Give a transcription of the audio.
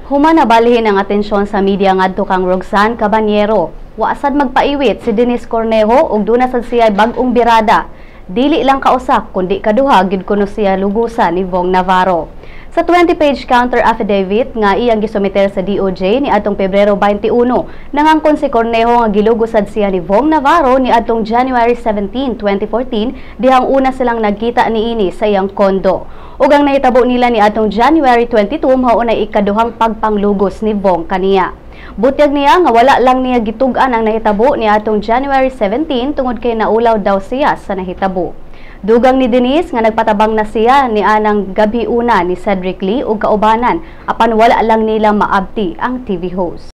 Human nabalhin ang atensyon sa media ngadto kang Roxanne Caballero, wa sad magpaiwit si Deniece Cornejo ug duna sad siya bag-ong birada. Dili lang kausa kundi kaduha gid kuno siya lugusan ni Vhong Navarro. Sa 20-page counter affidavit nga iyang gisumiter sa DOJ ni atong Pebrero 21, nangangkon si Cornejo nga gilugosad siya ni Vhong Navarro ni atong January 17, 2014, dihang una silang nagkita niini sa iyang kondo. Ug ang nahitabo nila ni atong January 22 mao nay ikaduhang pagpanglugos ni Vhong kaniya. Butyag niya nga wala lang niya gitug-an ang nahitabo ni atong January 17 tungod kay naulaw daw siya sa nahitabo. Dugang ni Deniece nga nagpatabang na siya ni anang gabi una ni Cedric Lee ug kaubanan, apan wala lang nila maabti ang TV host.